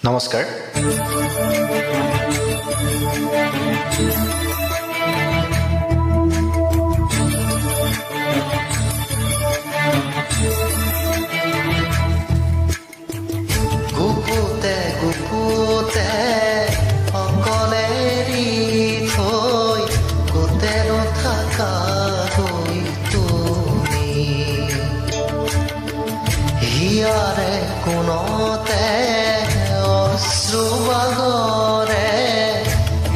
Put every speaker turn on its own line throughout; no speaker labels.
নমস্কাৰ। গুপুতে গুপুতে অকলে এৰি থৈ ক'তেনো থাকা গৈ তুমি, হিয়াৰে কোণতে অশ্ৰু বাগৰে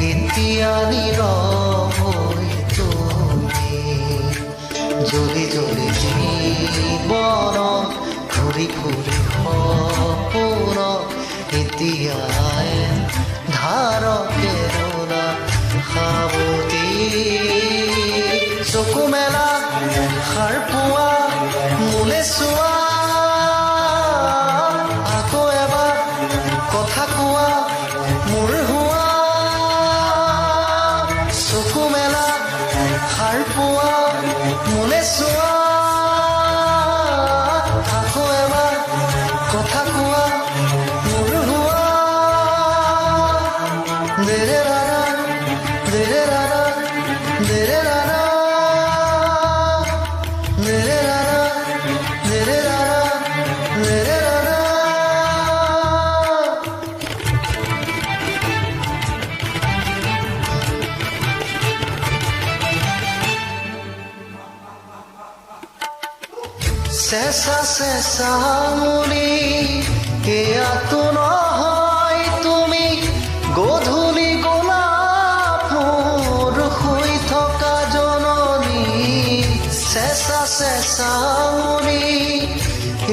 এতিয়া নীৰৱ হৈ তুমি। জ্বলি জ্বলি জীৱনত ঘূৰি ফুৰি সপোন এতিয়া ধাৰকে ৰোলা সাৱটি। চকু মেলা সাৰ পোৱা মোলে চোৱা, আকৌ এবাৰ কথা কোৱা মোৰ হোৱা। চকু মেলা সাৰ পোৱা মোলে চোৱা, আকৌ এবাৰ কথা কোৱা মোৰ হোৱা। দেৰে ৰাৰা দেৰে ৰাৰা দেৰে ৰাৰা দেৰে ৰাৰা দেৰে ৰাৰা দেৰে ৰাৰা। চেঁচা চেঁচা মুনি এয়াতো নহয় তুমি, গধূলি গোলাপ মোৰ শুই থকা জননী। চেঁচা চেঁচা মুনি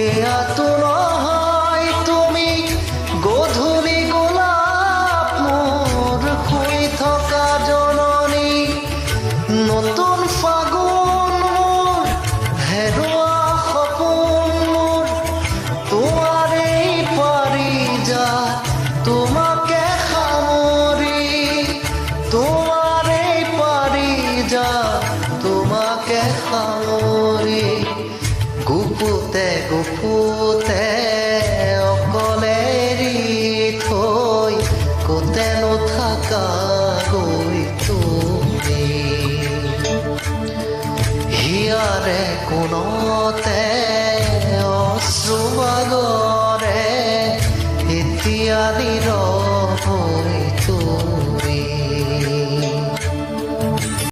এয়াতো নহয় তুমি, গধূলি গোলাপ মোৰ শুই থকা জননী। নতুন ফাগুন মোৰ হেৰুৱা সপোন মোৰ, তোমাৰেই পাৰিজাত তোমাকে সামৰি, তোমাৰেই পাৰিজাত তোমাকে সামৰি। গুপুতে গুপুতে অকলে এৰি থৈ ক'তেনো থাকা গৈ তুমি, হিয়াৰে কোণতে অশ্ৰু বাগৰে এতিয়া নীৰৱ